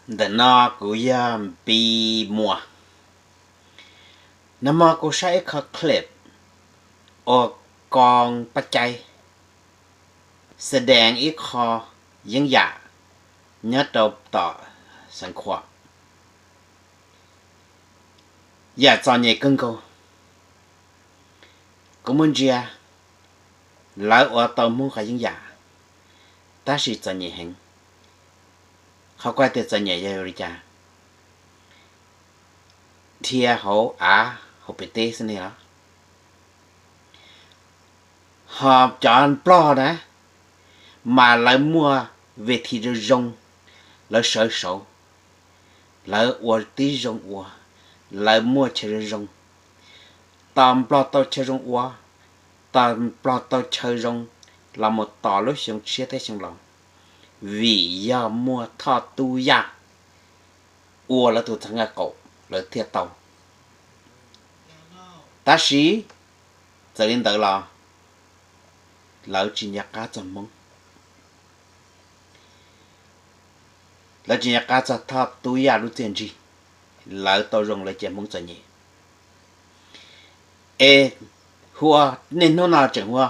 Ntawm no kuv yog Npis Muas. Nag hmo kuv saib ib qho clip uas Koos Paj Cai xa dees ib qho yeeb yam nyob rau tom Xeev Khuam, yam txom nyem kawg nkaus. Kuv muab ntsia, lawv ua tau Hmoob qhov yeeb yam, tab sis txom nyem heev. Qhov kuv hais tias txom nyem yog li cas? Dhia hauv av hauv pem teb xwb ne los? Ho cov Nplog na, mas lawv muaj ves this zoo zoo, lawv sawv saud, lawv ua tib zoo ua, lawv muaj chaw zoo zoo. Tos Nplog tau chaw zoo ua, tos Nplog tau chaw zoo los mus tos lub xyoo tshiab thiab xyoo laus, vim yog muaj Thoj Tub Yaj ua lawv tus txheeb nqaj qaum lawv thiaj tau. Tab sis txawm li ntawd los lawv tsis nco qab txog Hmoob, lawv tsis nco qab txog Thoj Tub Yaj lub txiaj ntsig, lawv tau zoo lawv cia Hmoob txom nyem. Es hu ua, niaj hnub no tseem hu ua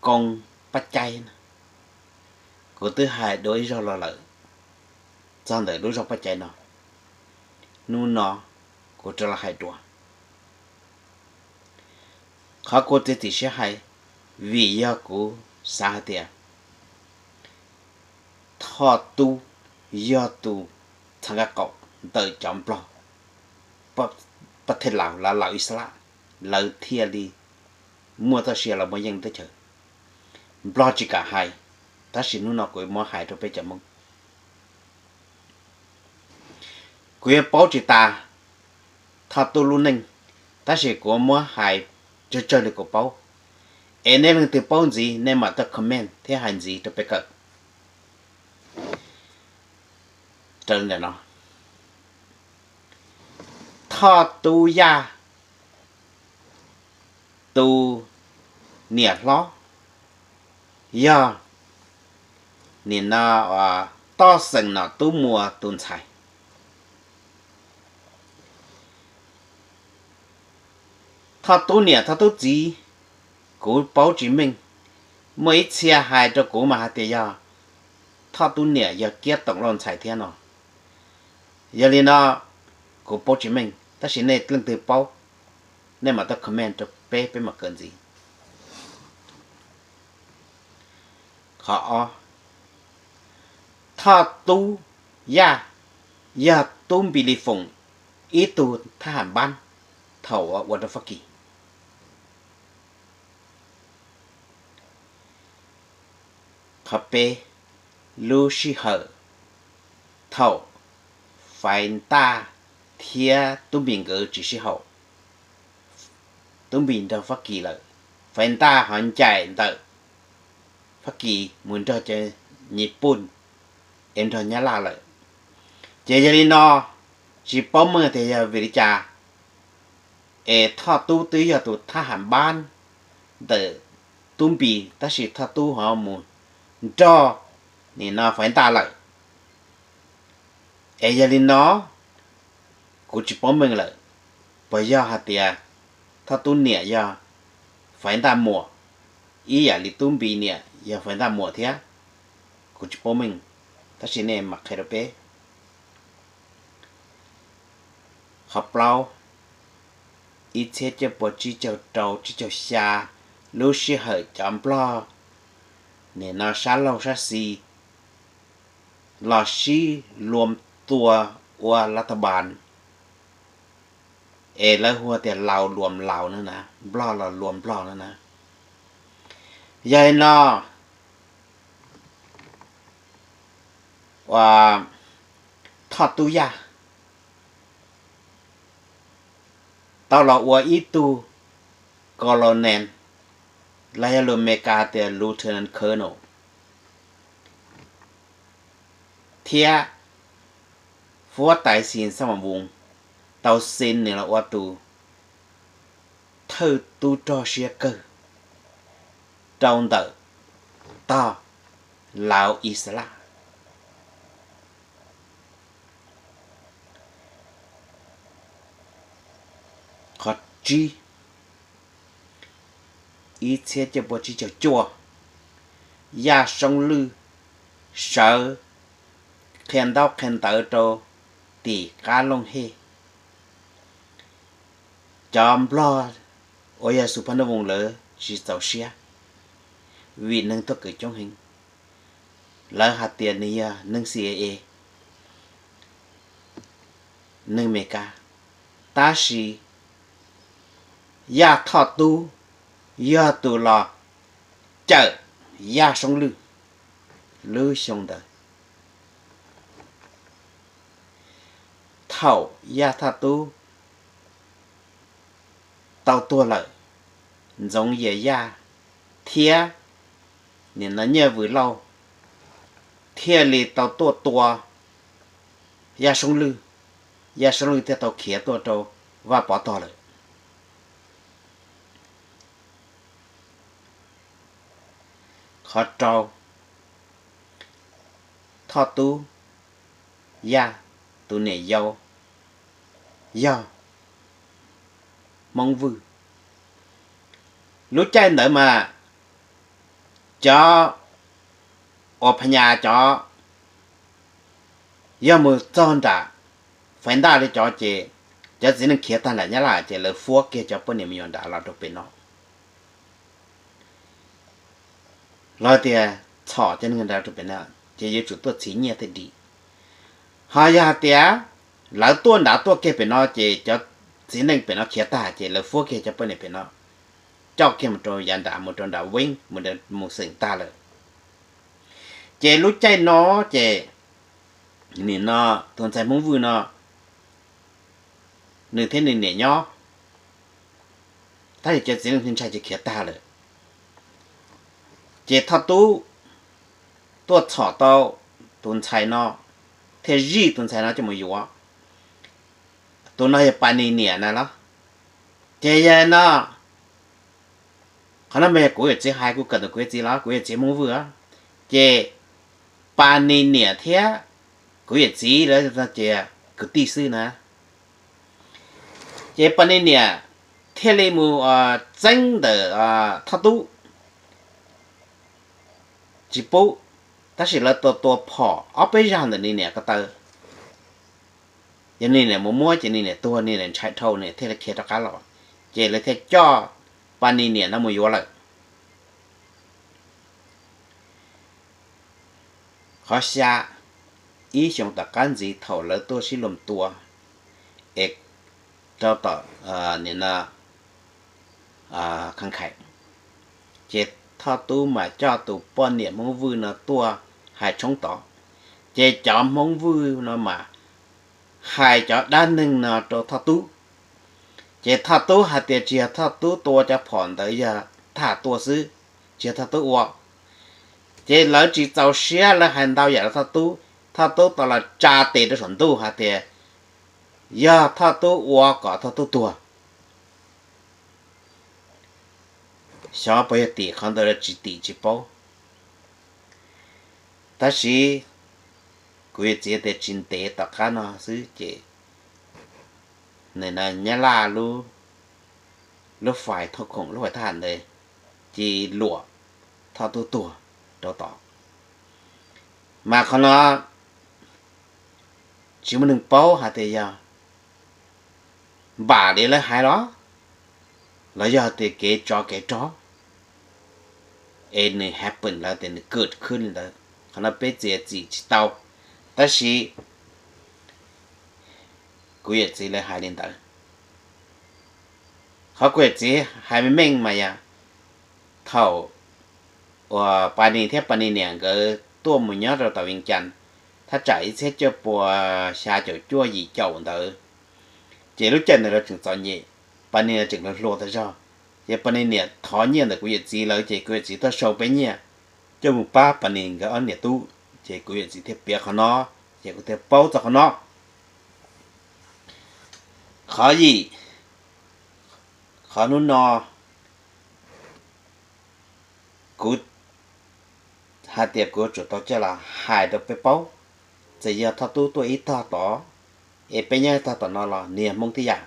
Koos Paj Cai na. Kuv twb hais dua ib zaug los lawm txog ntawm lub zog Paj Cai no, hnub no kuv rov los hais dua. Qhov kuv txiav txim siab hais, vim yog kuv xav hais tias Thoj Tub yog tus txheeb nqaj qaum ntawm cov Nplog, pab thej laus, lawv laus Ixalaj, lawv thiaj li muaj txoj sia los muaj yeej teb chaws. Nplog tsis kam hais, tab sis hnub no kuv muab hais rau peb cov Hmoob. Kuv yuav paub tsis tas Thoj Tub lub neej, tab sis kuv muab hais tsawg tsawg li kuv paub. Es nej leej twg paub ntxiv nej mam tau comment thiab hais ntxiv rau peb kawm. Raws li ntawm no, Thoj Tub Yaj tus niam hlob yog nim no Toj Xeem Nom Tub Muas tus ntxhais. Thoj Tub niam Thoj Tub txiv, kuv paub tsis meej. Muaj ib txhia hais rau kuv mas hais tias yog Thoj Tub niam yog Kiab Toom Lauj ntxhais thiab no. Yog li no, kuv paub tsis meej, tab sis nej leej twg paub, nej mam tau comment rau peb, peb mam kawm ntxiv. Qhov ob, Thoj Tub Yaj yog Tub Npis Lis Foom ib tug thab ham npab thaum uas ua rau Fab Kis. Qhov peb, lub sij hawm thaum Faiv Ntaj thiab Tub Npis nkawd tsis sib haum, Tub Npis nrog Fab Kis lawm, Faiv Ntaj ho ncaim ntawm Fab Kis mus nrog cov Nyij Pooj es nrog Nyab Laj lawm. Ces yog li no, tsis paub meej tias yog vim li cas es Thoj Tub twb yog tus thab ham npab ntawm Tub Npis, tab sis Thoj Tub ho mus nrog nim no Faiv Ntaj lawm. Es yog li no, kuv tsis paub meej lawm, puas yog hais tias Thoj Tub niam yog Faiv Ntaj muam, ib yam li Tub Npis niam yog Faiv Ntaj muam thiab? Kuv tsis paub meej, tab sis nej mam qhia rau peb. Qhov plaub, ib txhiab cuaj pua tsib caug rau tsib caug xya, lub sij hawm cov Nplog nim no sab laug sab xis los sib luam tua ua lav tha npas, es lawv hu tias laus luam laus no na, Nplog los luam Nplog no na. Yog li no, ua, Thoj Tub Yaj tau los ua ib tug colonel, los yog lus Amelikas tias lieutenant colonel, thiab Fuab Tais Xis Xaj Mas Voos tau xi nws los ua tus thawj tub rog siab kawg rau ntawm tog laus Ixalaj. tsib, ib txhiab cuaj pua tsib caug cuaj, Yaj Soob Lwj sawv qhia ntaub qhia ntawv rau tim qab Looj Hej. Cov Nplog uas yog Xus Phas Nuj Voos lawv tsis txaus siab, vim neeg tuaj kws coob heev, lawv hais tias nws yog neeg C I A, neeg Amelikas, tab sis Yaj Thoj Tub yog tus los cawm Yaj Soob Lwj lub xyoo ntawd. Thaum Yaj Thoj Tub tau tuag lawm, Ntxoov Yias Yaj thiab nim no Nyiaj Vws Lauj thiaj li tau tuaj tua Yaj Soob Lwj, Yaj Soob Lwj thiaj tau khiav tuaj rau Vaj Pov tog lawm. Qhov rau, Thoj Tub Yaj tus niam yau yog Hmoob Vwj. Lub caij ntawd mas cov uas Phas Nyas cov yog mus txog nram Faiv Ntaj li cov ces cov txiv neej khiav tag nram Nyab Laj ces lawv fuab kiag cov poj niam me nyuam nram los rau pem no. Los tias txhom cov neeg nram rau pem no ces yuav tsum tuaj txhiv nyiaj thiaj dim. Ho yog hais tias lawv tuaj nrad tuaj kiag pem no ces cov txiv neej pem no khiav tag ces lawv fuab kiag cov poj niam pem no coj kiag mus rau yav nram, mus rau nram Veeb, mus, mus xeem tag lawm. Ces lub caij no ces nim no tus ntxhais Hmoob Vwj no nws thiab nws niam nyob, tab sis cov txiv neej ntshai ces khiav tag lawm. Ces Thoj Tub tuaj txhom tau tus ntxhais no thiaj zij tus ntxhais no coj mus yuav. Tus no yog Pas Nis niam na los? Ces yog no, qhov no mas yog kuv yawm txiv hais, kuv kawm ntawm kuv yawm txiv los, kuv yawm txiv Hmoob Vwj os. Ces Pas Nis niam thiab kuv yawm txiv lawv ces kwv tij xwb na. Ces Pas Nis niam thiaj li mus txeeb ntawm Thoj Tub tsis pub, tab sis lawv tua tua phom ob peb zaug ntawm nws niam ko taw. Yog nws niam mus muab ces nws niam tuag, nws niam ntshai dhau, nws niam thiaj li khiav rov qab los, ces lawv thiaj coj Pas Nis niam no mus yuav lawm. Qhov xya, ib xyoos tom qab ntxiv thaum lawv tuaj sib luag tua es rau tom nim no Khab Khais, ces Thoj Tub mas coj tus poj niam Hmoob Vwj no tuaj hais tshoob tod, ces cov Hmoob Vwj no mas hais cov dab neeg no rau Thoj Tub. Ces Thoj Tub hais tias tsis yog Thoj Tub tua cov phom ntawd, yog thaj tua xwb, tsis yog Thoj Tub ua. Ces lawv tsis txaus siab, lawv hais ntau yam rau Thoj Tub, Thoj Tub tau los tsa tes rau saum ntuj hais tias yog Thoj Tub ua kom Thoj Tub tuag. Xyov puas yog tim qhov ntawd los tsis tim tsis paub, tab sis kuv yawm txiv tias tsis ntev tom qab no xwb ces Nyab Laj lub fais thauj khoom, lub fais thab ham ntawd cia li luam Thoj Tub tuag rau tod. Mas qhov no tsis muaj neeg paub hais tias yog npam li lawv hais los, los yog tias kev tsov kev rog, es nws happen lawv tias nws kam khwb li ntawd, qhov no peb txiav txim tsis tau. Tab sis kuv yawm txiv lawv hais li ntawd. Qhov kuv yawm txiv hais meej meej mas yog thaum uas Pas Nis thiab Pas Nis niam nkawd tuaj mus nyob rau tom Vees Cas, thaj tsam ib txhiab cuaj pua xya caum cuaj yim caum ntawd, ces lub caij ntawd lawv tseem txom nyem, Pas Nis tseem hluas hluas tas zog. Ces Pas Nis niam thov nyiaj ntawm kuv yawm txiv lawv, ces kuv yawm txiv tuaj sau peb nyiaj coj mus pab Pas Nis nkawd ob niam tub, ces kuv yawm txiv thiaj piav qhov no, ces kuv thiaj paub txog qhov no. Qhov yim, qhov hnub no kuv hais tias kuv yuav tsum tau coj los hais rau peb paub. Txawm yog Thoj Tub tuaj ib tog tod, es peb nyob ib tog tom no los niag Hmoob tib yam.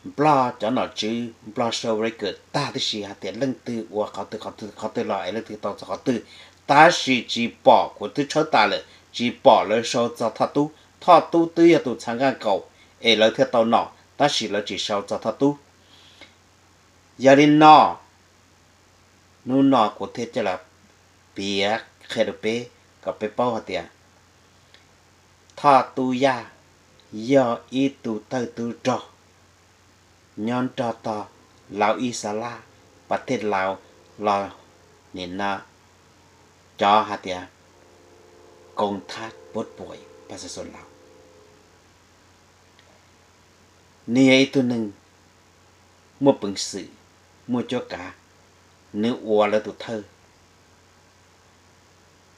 Nplog cov nom tswv Nplog sau record tag tib si hais tias leej twg ua qhov twg qhov twg qhov twg los es leej twg tau txog qhov twg, tab sis tsis pom, kuv twb tshawb tas lawm, tsis pom lawv sau txog Thoj Tub. Thoj Tub twb yog tus txhav nqaj nkaus es lawv thiaj tau nom, tab sis lawv tsis sau txog Thoj Tub. Yog li no, hnub no kuv thiaj coj los piav qhia rau peb kom peb paub hais tias Thoj Tub Yaj yog ib tug thawj tub rog nyob nrog tog Lauj Ib Xab Laj, pas thej Lauj los nim no cov hais tias koom thab puab puam pas xa xus Lauj. Nws yog ib tug neeg muaj peev xwm, muaj cuab kav, nws ua lawv tus thawj,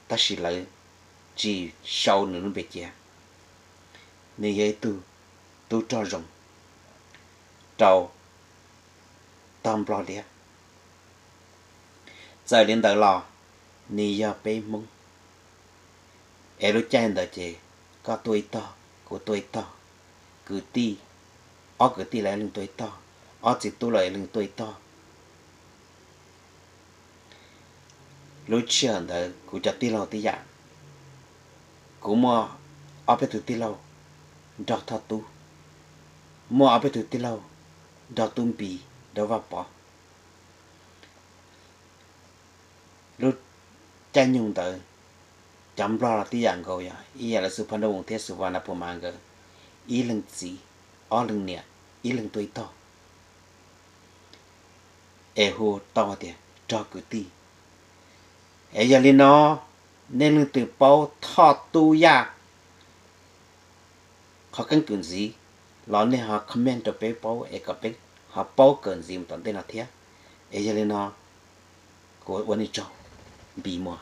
tab sis lawv tsis sau nws lub npe cia. Nws yog ib tug tub rog zoo rau tog Nplog Liab. Txawm li ntawd los nws yog peb Hmoob, es lub caij ntawd ces koj tuaj ib tog, kuv tuaj ib tog, kwv tij, ob kwv tij los ib leeg tuaj ib tog, ob txiv tub los ib leeg tuaj ib tog. Lub sij hawm ntawd kuv cov tij laug tib yam, kuv muaj ob peb tug tij laug nrog Thoj Tub, muaj ob peb tug tij laug nrog Tub Npis, nrog Vaj Pov. Lub caij nyoog ntawd cov Nplog los tib yam nkaus, yog ib yam lawv Xus Phas Nrauj Voos thiab Xus Vas Nas Phum Mas nkawd, ib leeg txiv, ob leeg niam, ib leeg tuaj ib tog, es hu tau hais tias rog kwv tij. Es yog li no, nej leej twg paub Thoj Tub Yaj qhov keeb kwm ntxiv los nej ho comment rau peb paub es kom peb ho paub kawm ntxiv mus tom ntej no thiab. Es yog li no, kuv ua nej tsaug, npis muag.